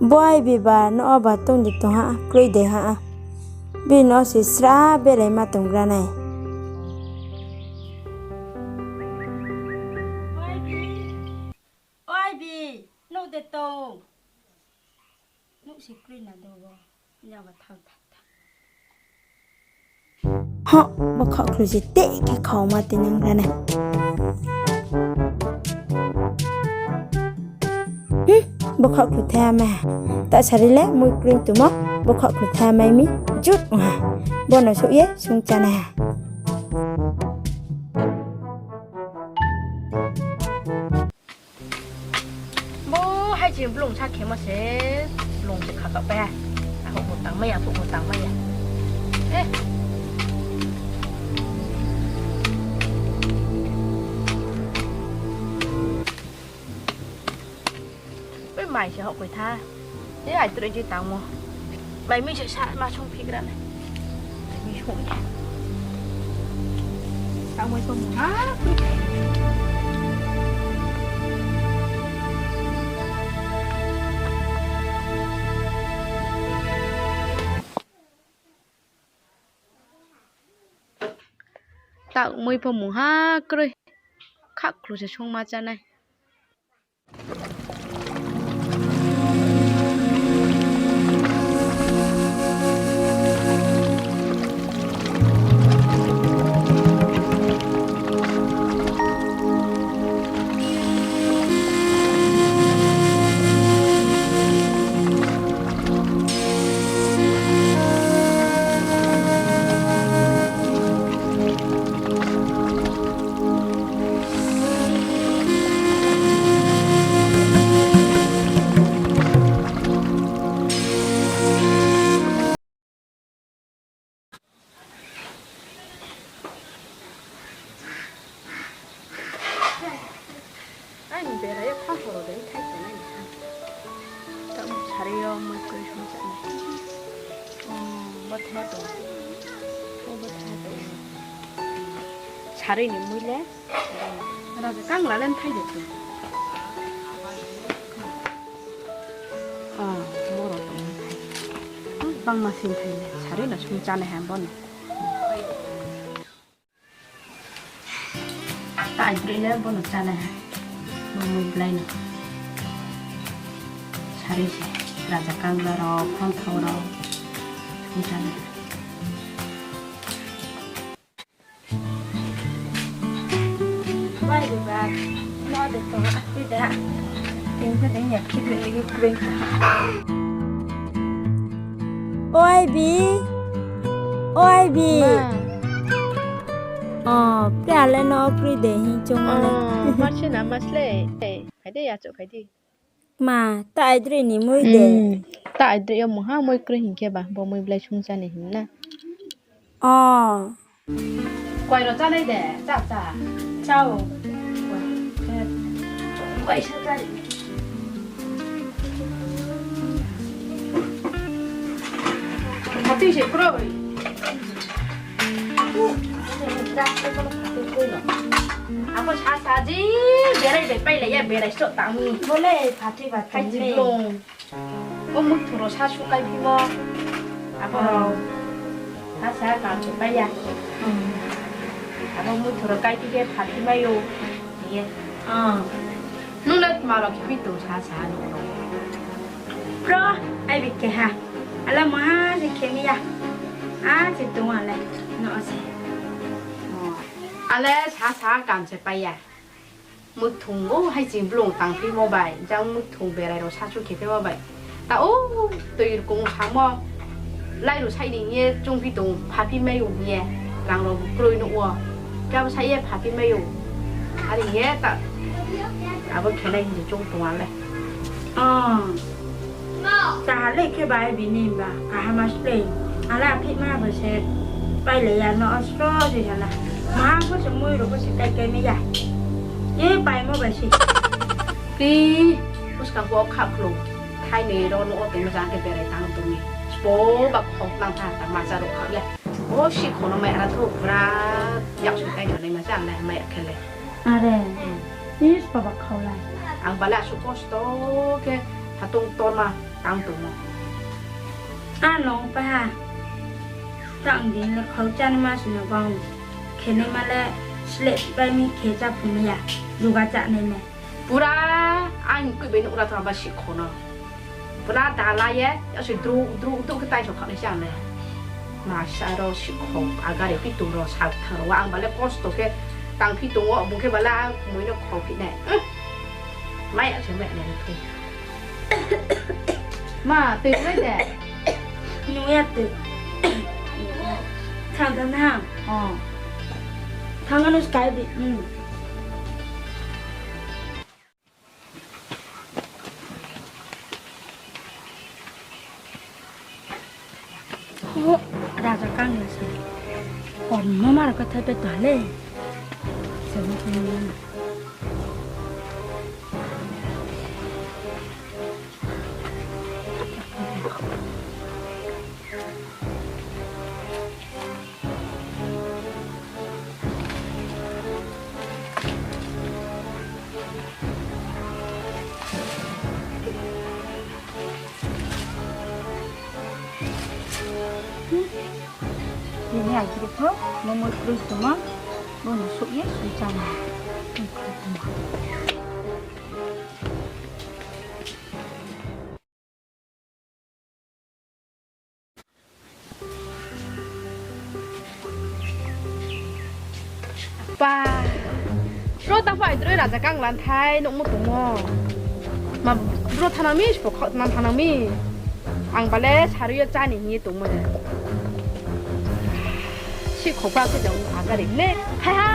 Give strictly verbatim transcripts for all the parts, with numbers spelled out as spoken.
Bo Aibi ba no o ba tong di tong ha, kroi de ha. Bini no se sra berai ma tong gra nai. O Aibi, nuh de tong. Nuh se kroi na do bo. Nya ba thang thang thang. Ho, bo khaohkhlu se te khe khaoma te nang ra nai. Hmm, bo khaohkhlu thai ha mai ha. Ta sari le mui kroi tongmo, bo khaohkhlu thai ha mai mi jut ong ha. Bo no souh ye sung chá nai ha. Bo hai chini blung sa khemo se, blung se kha kha pai ha. Aphuh bo tangmai ya, aphuh bo tangmai ya. Eh. Bai mai se hoh koi tha. Ni ai tre je tangmo. Bai mi se sa ma sung phigra nai. Bai mi sung ya. Tangmo to mo ha. Tak mui pho mungha kroi. Khakhlu se sungma chánai. Aini bera yo pha horo de thai tongnai ni ha. Tamo sari yo mui kroi sung chánai. Bo the tong. Bo the tong. Sari ni mui le. Raja kangla le thai de tong. Bangma sin thai le sari no sung chánai ha bo no. Taidri le bo no chánai ha. Bo mui blai no. Sari se. Raja kangla rao, phanthao rao. Sung chánai ha. Bai de ba, no de to, ti da. Ting ko ding ya, ki de ni kroi. O Aibi. O Aibi. Ma. O, pre ale no kroi de hin chung ale. O, ma se na ma sle. Phai de ya cho phai di. Ma, ta aidroih ni mui de. Hmm, ta aidroih yo mungha mui kroi hing khe ba, bo mui blai sung chánai hing na. O. Koi ro chánai de, chá, chá. Chá o. Koi sa chá. Phatui se kroi. Abo sa sa ji berai bai pailai ya, berai sroh tang mi. Bo le phatui ba tang mi. Blung. O muthung rao sa su kaiphimo. Abo rao. Ha sa kam se pai ya. Abo muthung rao kaiphi khe phaphimai ou. Hing ye. Nung le tma rao khe phi tong sa sa nung rao. Pro, ai bi keha. Ale maha se khe mi ya. A se tong ale. No se. Ale sa sa kam se pai ya. Muthung o hai ching blung tangphimo bai, jang muthung berai rao sasu khe phimo bai. Ta o, tui rkong samo, lai rao sai ni ye chungphi tong, phaphimai ou hing ye, rang rao kroi nuh wo. Khe abo sai ye phaphimai ou. Are hing ye ta, abo khenai hing ye chung tong a le. Kaha le khe bai bini ba, kaha ma slei. Ala phihma bo se pailai ya no ostro se ya na. Maha pho se mui rao pho se kaikai mai ya. Ye paimo bai se. Kri, buskang pho khakhlung. Thainoi rao no o tongmo jang khe berai tang tong mi. Sbo ba khong tang tha, tang ma cha rao khak ya. O si khong no mai ara tho, pura yak su kai tongnai ma cha, ang nai mai ya khe le. Are. Is baba khaulai. Ang bale asuh kosto khe phatung torma. Ang tongmo. A nung pai ha. Tang din le khau chánaima sino bang. Khenaima le sleh pai mi khe chá phung ya. Juga chá nai nai. Pura ang kui bai nuh ra tha ba sikhou no. Pura dala ye, ya se dru, dru, dru khe tai so kha nai se ang le. Ma sa ro sikhou, agari pi tung ro, sa thang ro, ang ba le kosto khe tang phi tung o, bung khe ba le ang mui no khou phi nai. Mai ya se mai nai thu. Ma, tui nai de. Nung ya tui. Thang thang thang. Oh. Thang ano sky di. Hmm. Oh, raja kang ni se. Kon mama ro ka thai pe to le. Se mo ko ni. Bini aigri pho, mo mui kroi tongmo, bo no souh ye soi chá nai. Pa. Bro, tang phai droi raja kang lan thai, nuhmo tongmo. Ma, bro, thanang mi, sbo kho, thanang, thanang mi. Ang bale sarui yo chá ni hing ye tongmo de. Sikhou pha khe jang agari le. Hai ha,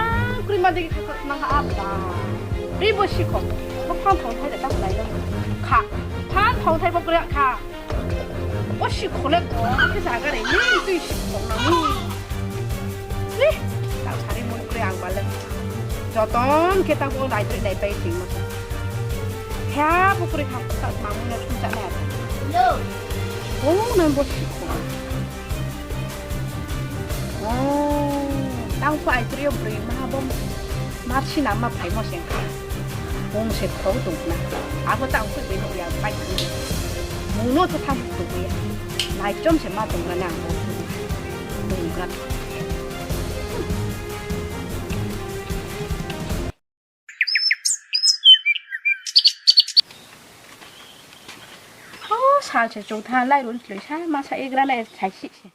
kroi ma de kha, kha, nang ha apa. Ri bo sikhou. Bo phan thong thai de ta lai lo. Kha. Phan thong thai bo kroi kha. O sikhou le bo khe jaga re ni tui sikhou na ni. Ni, tang sari mon kre ang bale. Joton khe tang bo nai tui nai pai tui mo. Kha bo kre kha ta ma mo na tui ta na. Yo. O na bo sikhou. O, tang phai tui yo broi ma bo. Ma si na ma phai mo seng kha. Bung se khou tong na. Abo tang khe bini ya pai tong. Bung no se tham tong ya. Nai chom se ma tong na ang bo. Tong na. O, sal se chong tha lai run chloi sa ma sa egra nai sai si se.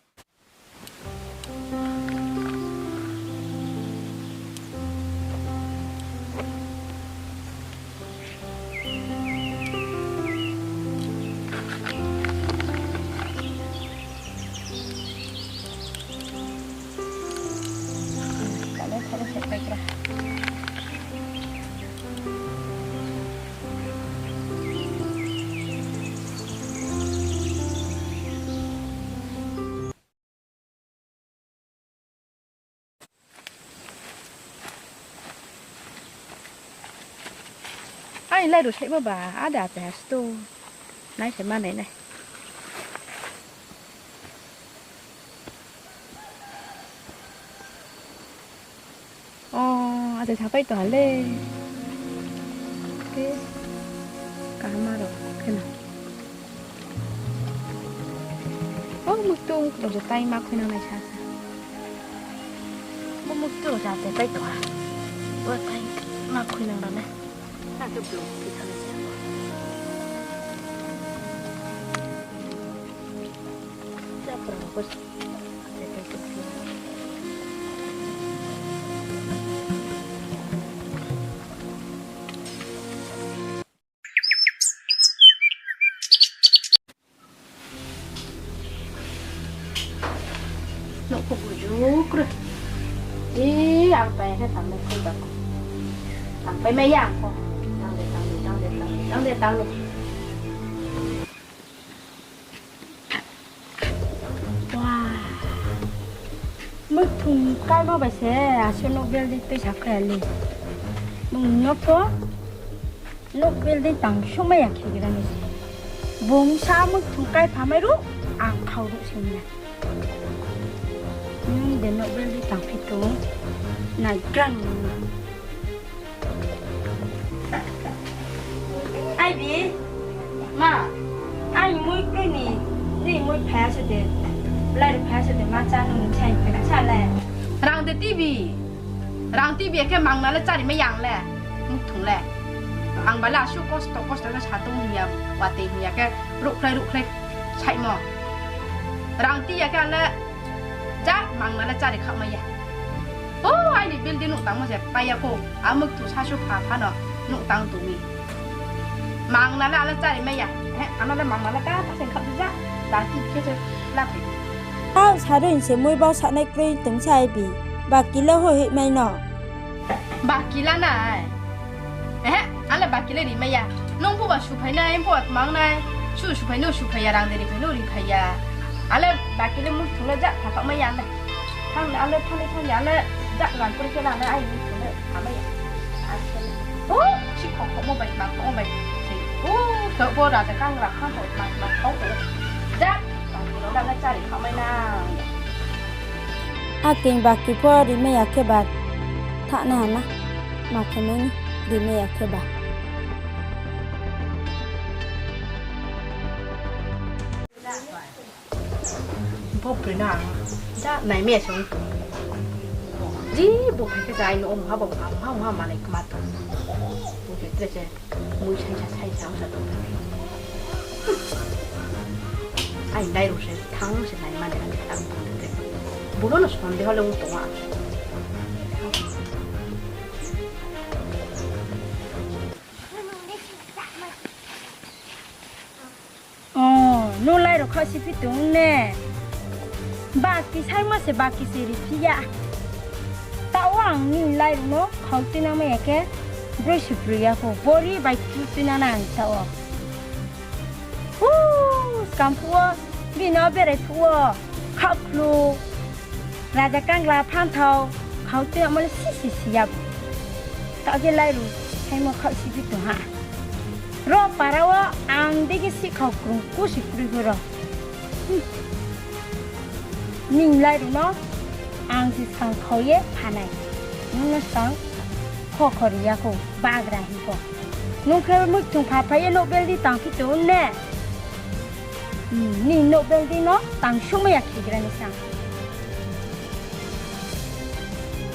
Ai, lai ru saimo ba, ada pe hasto. Nai se ma nai nai. O, achai sapai tong ha le. Ke, kaham aro khe na. O, muktung rao se tai ma khuinang nai sa sa. Bo muktung rao se achai pai tong ha. Bo tai ma khuinang rao nai. Nang khe blung phi thanai se. Japra ko. Nouh kho buju kroi. E, ang pai khe tang nai kho ba kho. Ang pai mai ya ang kho. Tang de, tang de, tang de, tang de, tang de, tang de. Wa. Mukthung kaimo bai se, asuh nouh building tuisa khe le. Bung no pho, nouh building tang sumai ya khe gra ni se. Bung sa mukthung kai phamai ruh, ang khau ruh se na. Hmm, de nouh building tang phi tong, nai grang. Ai bi, ma, ai Mui kroi ni, ni mui phai ya se de, lai ri phai ya se de, ma chá nung chai phai sa le. Rang de tibi, rang tibi ya khe mangna le chári mai ya ang le, mthung le. Ang ba le asuh kosto kosto khe satung hing ya, watoi hing ya khe ruhkhlai ruhkhlai saimo. Rang ti ya khe ang le ja mangna le chári khaoh mai ya. O, aini building nuh tangmo se pai ya kho. A muktu sasu pha pha no nuh tang tong mi. Mangna le ale chári mai ya. He, ano le mangna le ka ta se khaoh di ja. Da ti khe se la phai. Tao sarui se mui bau sanai kroi tong sa ibi. Baki le hoih hoih mai no. Baki la nai. Ehe, ale baki le ri mai ya. Nung phuh ba suphai nai, phuh ba tmang nai. Su suphai no suphai ya, rang de ri phai no ri phai ya. Ale baki le mui thung le ja pha khaoh mai ya le. Thang le, ale thang le thang ya le, ja rang kri khe la le, ai mui thung le pha mai ya. O, si khokhomo bai, ma khomo bai. Si, o, khe bo raja kangra khang bo, ma, ma khau bo. Ja, baki rao le chári khaoh mai na. Akeng baki pho ri mai ya khe ba thanai ha na. Ma khe mai ni ri mai ya khe ba. Bo broi na ang ja nai mai ya se ong tong. Ji bo phai khe se ai no mungha bo mungha mungha mungha manai kma tong. Bo khe tre se mui saisa saisa ong sa tong. Ai nai rung se thang se nai mani ang khe ang tong tre. Bo no no sondeho le ong tong a. O, nung lai rao khaoh si phi tong ne. Baki saimo se baki se ri phi ya. Taoh wo ang ni lai rao no khau tuinang mai ya khe, broi se broi ya pho, bori bai chu tuinang nai ang taoh wo. Hu, skang phuh wo, bini no berai phuh wo, khaoh khlu, raja kangla phanthao, khau tuinangmo le si si si ya bo. Taoh khe lai rao saimo khaoh si phi tong ha. Ro para wo ang dei khe sihkhau krung kusi kroi pho ro. Ning lai rao no ang se skang khau ye pha nai. Nung no skang kho kho ri ya kho, bagra hing pho. Nung khe mui thung pha phai ye nouh building tang phi tong ne. Ni nouh building no tang sungmai ya khigra ni sang.